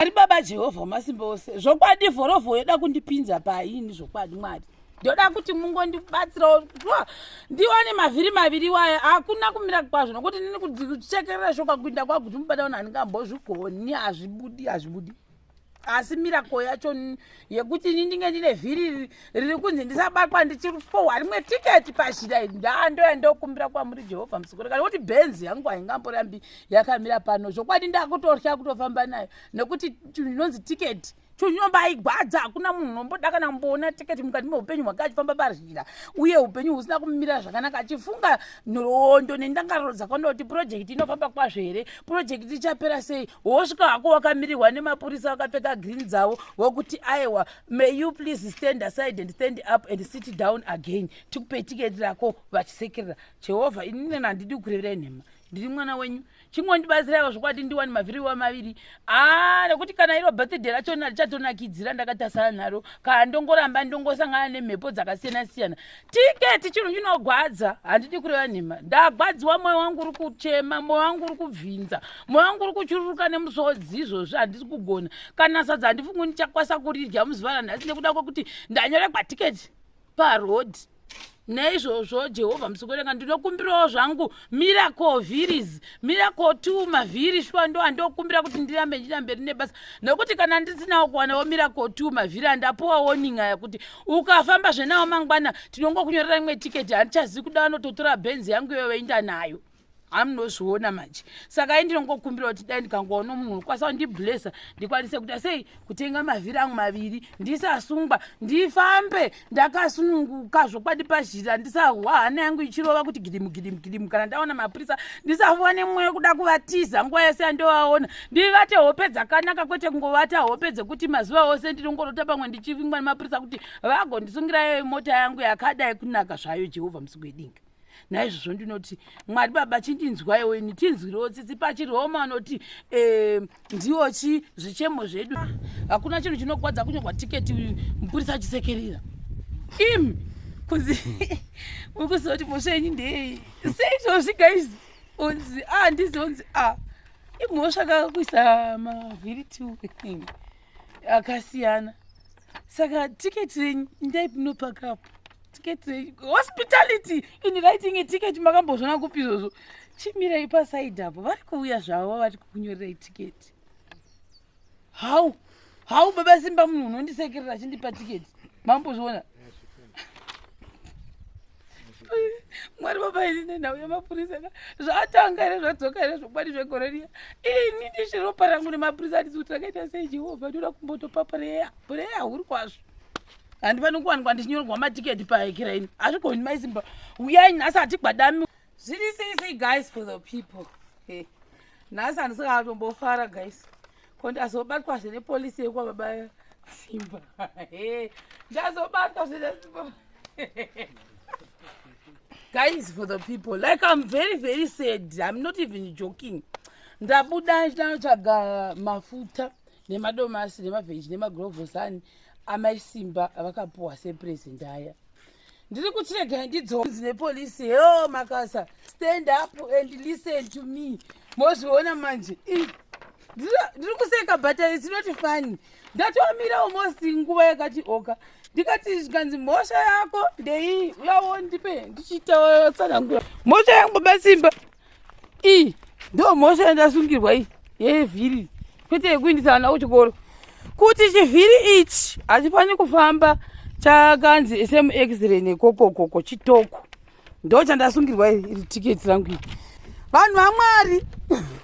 Mwari Baba Jehovha wamasimba ose, zvokwadi vhorovho yoda kundipinza paini zvokwadi Mwari. Ndoda kuti mungondibatsirawo ndiwane mavhiri maviri waya hakuna kumira kwazvo nokuti nini kuchekerera shoka kuinda kwaguti mubata vanhu handingambozvigoni hazvibudi hazvibudi asi miracle yacho yekuti ini ndinge ndine vhiri riri kunzi ndisabatwa ndichipohwa rimwe tiketi pazhira ndandoya ndokumbira kwamuri jehovha musukuru kana kuti bhenzi yangu haingamborambi yakamira pano zvokwadi ndakutorya kutofamba nayo nekuti chinhu chinonzi tiketi chinhu hakuna munhu unomboda kana kumboona tiketi mukati meupenyu hwake achifamba pazhira uye upenyu husina kumira zvakanaka achifunga nhoroondo nendangariro dzakawanda kuti purojekiti inofamba kwazvo here purojekiti ichapera sei wosvika hako wakamirirwa nemapurisa vakapfeka green dzavo vokuti aiwa may you please stand aside and stand up and sit down again tikupe tiketi rako vachisekerera jehovha inini handidi kureverai nhema ndiri mwana wenyu chingondibatsiraiwo zvokwadi ndiwani mavhiri wa maviri a ah, nekuti kana iro birthday rachona richatonakidzira ndakatasana naro kana ndongoramba ndongosangana nemhepo dzakasiyana siyana tiketi chinhu chinogwadza handidi kureva nhema ndagwadziwa mwoyo wangu uri kuchema mwoyo wangu uri kubvinza mwoyo wangu uri kuchururuka nemusodzi izvozvi handisi kugona kana sadza handifungi ndichakwanisa kuridya muzuva ranhasi nekuda kwekuti ndanyoregwa tiketi paroad naizvozvo jehovha musukurenga ndinokumbirawo zvangu miracle vhiris miracle two mavhiri shuwa ndo andokumbira kuti ndirambe ndiina mberi nebasa nekuti kana ndisinawo kuwanawo miracle two mavhiri andapuwa warning aya kuti ukafamba zvenawo mangwana tinongokunyorera imwe tiketi handichazivi kuda vanototora bhenzi yangu iyoyo voenda nayo amunozviona manje saka ai ndinongokumbira kuti dai ndikangoona munhu unokwanisa kundiblessa ndikwanise kuita sei kutenga mavhiri angu maviri ndisasungwa ndifambe ndakasununguka zvokwadi pazhira ndisahwa hana yangu ichirova kuti gidimu gidimu gidimu kana ndaona mapurisa ndisafova nemweya kuda kuvatiza nguva yese yandovaona ndivate hope dzakanaka kwete kungovata hope dzekuti mazuva ose ndinongorota pamwe ndichivingwa nemapurisa kuti vagondisungirayo mota yangu yakadai kunaka zvayo jehovha musigwedinga naizvozvo ndinoti mwari baba chindinzwaiwo ini tinzwirewo tsitsi pachiroma anoti eh, ndiwo chi zvichemo zvedu hakuna chinhu chinogwadza kunyorwa tiketi mupurisa achisekerera imi kunzi mukuziva kuti mhosva yenyu ndeyei seizvozvi guys unzi a ah, ndizi unzi a ah, imhosva kakuisa mavhiri two akasiyana saka tiketi renyu ndaipinopakapo ticket hospitality in writing a ticket makambozvona kupi izvozvo chimirai pasaidi apo vari kuuya zvavo vari kukunyorerei ticket how how baba simba munhu unondisekerera achindipa ticket mambozviona mwari baba ini nenhau yemapurisa ka zvatanga here zvadzoka here zvokwadi zvegore riya ini ndichiropa rangu nemapurisa handisi kuti rakaita sei jehovha ndoda kumbotopa pureya pureya huri kwazvo handifani kuwanikwa ndichinyorerwa matiketi paekera ini hazvigoni maisimba uyai nhasi hatigwadami zviri sei sei guys for the people hey. nhasi handisakatombofara guys ko ndazobatwazve nepolisi yekwababa simba hey. ndazobatwazve nesimba guys for the people like i'm very very sad i'm not even joking ndabuda ndinotsvaga mafuta nemadomasi nemavheji nemagirovhosani amai simba vakapuwa sepresent aya ndiri kuti regai ndidzonzi nepolisi heo makasa stand up and listen to me mozviona manje ndiri kuseka but it's not funny ndatomira almost nguva yakati oka ndikati zvikanzi mhosva yako ndeiyi uyawo ndipe ndichiita tsanangura mhosva yangu baba simba iyi ndo mhosva yandasungirwa iyi yevhiri kwete yekuindisa vana kuchikoro kuti chivhiri ichi hachifaniri kufamba chakanzi sm x-ray nekokokoko chitoko ndo chandasungirwa iri tiketi rangu iri vanhu vamwari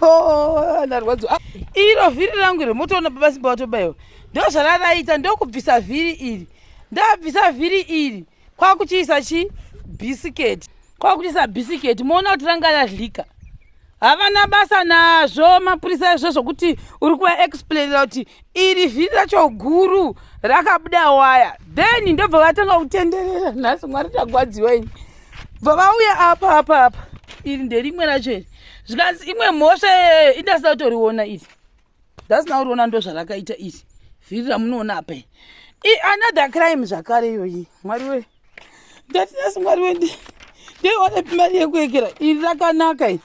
oh, ndarwadziwa ah, iro vhiri rangu iri motoona baba simba vatobaiwa ndo zvararaita ndokubvisa vhiri iri ndabvisa vhiri iri kwakuchiisa chi bhisiketi kwakuchiisa bhisiketi moona kuti ranga radlika havana basa nazvo mapurisa izvo zvokuti uri kuvaexplainira kuti iri vhiri racho guru rakabuda waya then ndobva vatanga kutenderera nhasi mwari tagwadziwa ini bva vauya apa apa apa iri nderimwe racho iri zvikanzi imwe mhosva indasina kutoriona iri ndasina kuriona ndo zvarakaita iri vhiri ramunoona apa iri another crime zvakare iyoyi mwari we ndati nhasi mwari we ndeiwanepi mari yekuekera iri rakanaka iri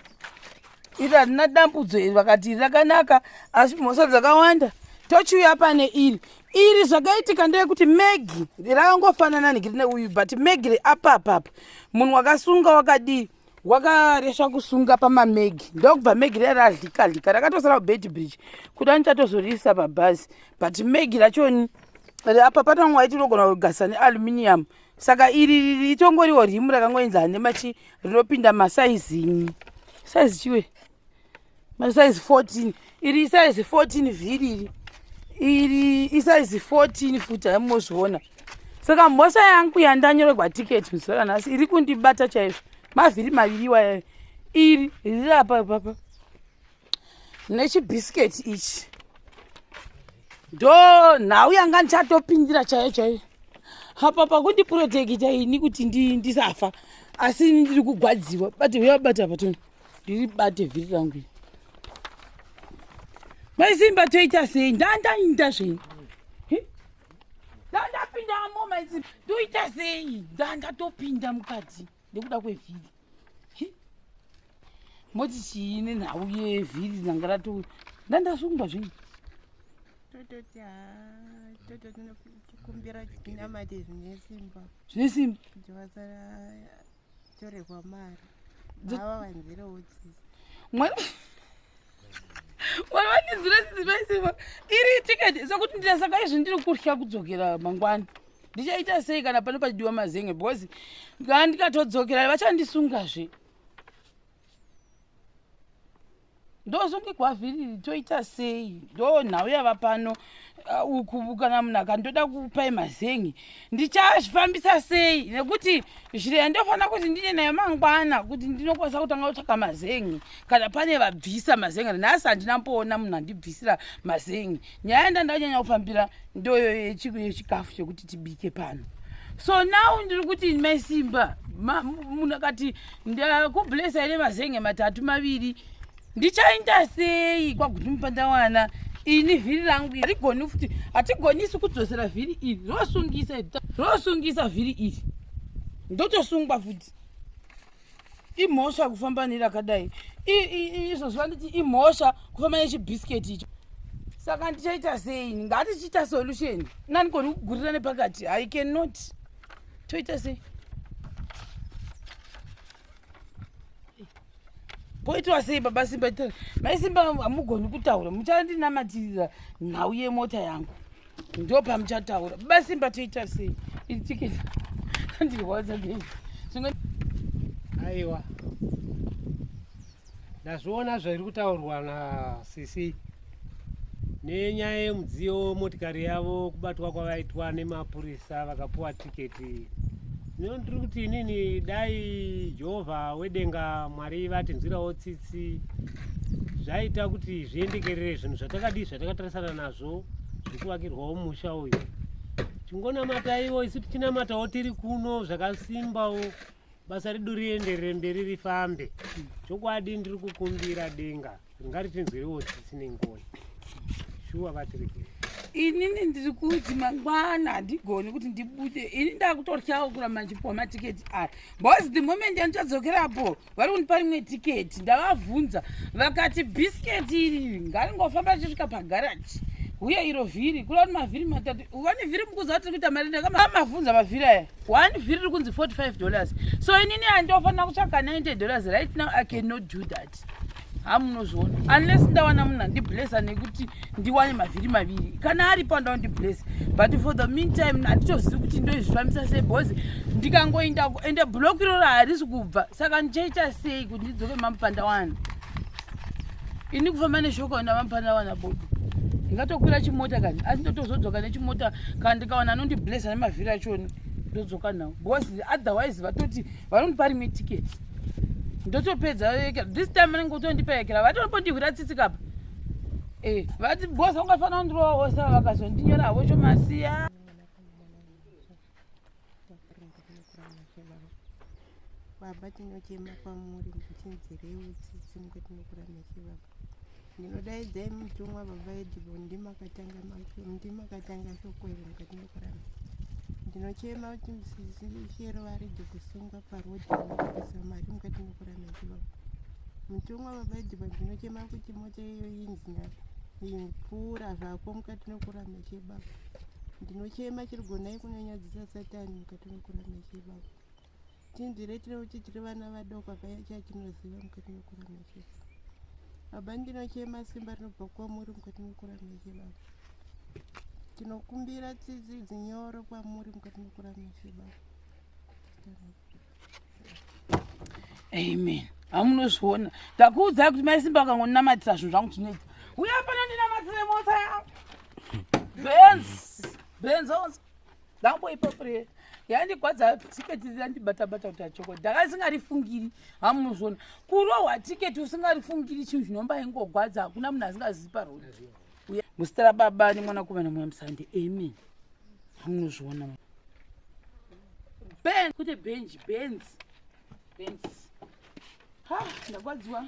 iri harina dambudzo iri vakati iri rakanaka asi mhosva dzakawanda Tochiuya pane iri. Iri zvakaitika ndeyekuti Megi rakangofanana negiri neuyu but Megi reapapapa munhu wakasunga wakadii wakaresva kusunga pamamegi ndokubva megi riya radlika dlika rakatosara kubed bridge kuda ndichatozoriisa pabhazi but megi rachoni apa pane vamwe vaiti unogona kugasa nealuminium saka iri riri itongoriwo rimu rakangoenzana nemachi rinopinda masaizinyi saizi chiwe masaizi 14 iri isaizi 14 vhiri iri iri isaizi 14 futi haimozviona saka mhosva yangu yandanyorerwa tiketi muzuva ranhasi iri kundibata chaizvo mavhiri maviri iwaya iri riri apa papa nechibhisiketi ichi ndo nhau yanga ndichatopindira chaiyo chaiyo apa pakundiprotekita ini kuti ndisafa asi ndiri kugwadziwa bate uya bata patoni ndiri bate vhiri rangu iri maisimba toita sei ndandainda zvenyu ndandapindamo maisimba toita sei ndandatopinda mukati nekuda kwevhiri moti chii nenhau yevhiri ranga rato ndandasungwa zvenyu tototi haa tototinokumbira tinamate zvine simba zvine simba kuti vasatorerwa mari vavavanzirewo tsitsi mwari mwari vandinzire tsitsi maisimba iri tiketi sekuti ndira saka izvi ndiri kurya kudzokera mangwana ndichaita sei kana pano pachidiwa mazenge because kana ndikatodzokera vachandisungazve ndosungigwa vhiri toita sei ndo nhau yava pano uh, uku kana munhu akandoda kupai mazengi ndichazvifambisa sei nekuti zviro yandofanira kuti ndine nayo mangwana kuti ndinokwanisa kutanga kutsvaka mazengi kana pane vabvisa mazengi nhasi handina mboona munhu andibvisira mazengi nyaya yandandanyanya kufambira ndoyo yechikafu chekuti tibike pano so now ndiri kuti maisimba munhu akati ndakublesa ine mazenge matatu maviri ndichaita sei kwaguti mupandawana ini vhiri rangu harigoni futi hatigonisi kudzosera vhiri iri rosungisa rosungisa vhiri iri ndotosungwa futi imhosva kufamba nerakadai izvo zvanditi imhosva kufamba nechibhisiketi icho saka ndichaita sei ngatichiita solution nandikoni kugurira nepakati i cannot toita sei poitwa sei baba simba mai simba hamugoni kutaura muchandinamatirira nhau yemota yangu ndopamuchataura baba simba toita sei iri tiketi andirwadza gei zvimwe aiwa ndazviona zvairi kutaurwa nasisi nenyaya yemudziyo motikari yavo kubatwa kwavaitwa nemapurisa vakapuwa tiketi ino ndiri kuti inini dai jehovha wedenga mwari vatinzwirawo tsitsi zvaita kuti zviendekerere zvinhu zvatakadii zvatakatarisana nazvo zvekuvakirwawo musha uyu chingonamataiwo isu tichinamatawo tiri kuno zvakasimbawo basa redu rienderere mberi rifambe chokwadi ndiri kukumbira denga ngaritinzwirewo tsitsi nengoni shuwa vatiregere inini ndiri kuti mangwana handigoni kuti ndibude ini ndakutotyawo kuramba ndichipuwa matiketi aya because the moment yandichadzokerapo vari kundipa rimwe tiketi ndavavhunza vakati bhisiketi iri ngaringofamba richisvika pagaraji huye iro vhiri kula kuti mavhiri matatu one vhiri mukuziva tiri kuita mari ndakamavhunza mavhiri aya one vhiri riri kunzi 45 dollars so inini andofanira kutsvaka 90 dollars right now i cannot do that hamunozviona unless ndawana munhu andiblessa nekuti ndiwane mavhiri maviri kana aripo andaondiblessa but for the meantime handitozivi kuti ndoizvifambisa sei because ndikangoenda ende block iroro harisi kubva saka ndichaita sei kuti ndidzoke mamupandawana ini kufamba neshoko namamupandawana bodo ndingatokwira chimota kani asi ndotozodzoka nechimota kana ndikawana anondiblessa nemavhiri achoni ndodzoka nawo because otherwise vatoti vanondipa rimwe tiketi ndotopedza this time vanenge kutondipa yekera vatombondihwira tsitsi kapa eh, vati bos vangafanira kundirova vose vakazondinyora havo chomasiya baba tinochema kwamuri mutinzwireiwo tsitsi mukati mekuramba baba ndinodaidzai mutumwa baba edibo ndimakatanga shoko iri mukati mekuramba ndinochema kuti chero varege kusungwa paroad vanobvisa mari mukati mekuramba chibaba mutumwa baba edibo ndinochema kuti mota iyo inzi Pfuura zvako mukati mekurama chebaba. Ndinochema chirigonai kunonyadzisa satani mukati mekurama chebaba. Tinzwire tiri tiri vana vadoko hapana chatinoziva mukati mekurama chebaba. Baba ndinochema simba rinobva kwamuri mukati mekurama chebaba. Tinokumbira tsitsi dzinyoro kwamuri mukati mekurama chebaba. Amen. Hamunozviona. Ndakuudzai kuti mai Simba vakangonamatira zvinhu zvangu zvinoita. Uya pano ndinamatire mota yangu. Benz. Benz once. Ndamboipa prayer. Yandigwadza tiketi yandibata bata kuti achoko. Ndakasingarifungiri. Hamunozviona. Kurohwa tiketi usingarifungiri chinhu chinombaingogwadza. Hakuna munhu asingazivi paroad. Uya muzita rababa nemwanakomana mweya musande. Amen. Hamunozviona. Ben, kwete benji, Benz. Benz. Ha, ndagwadziwa.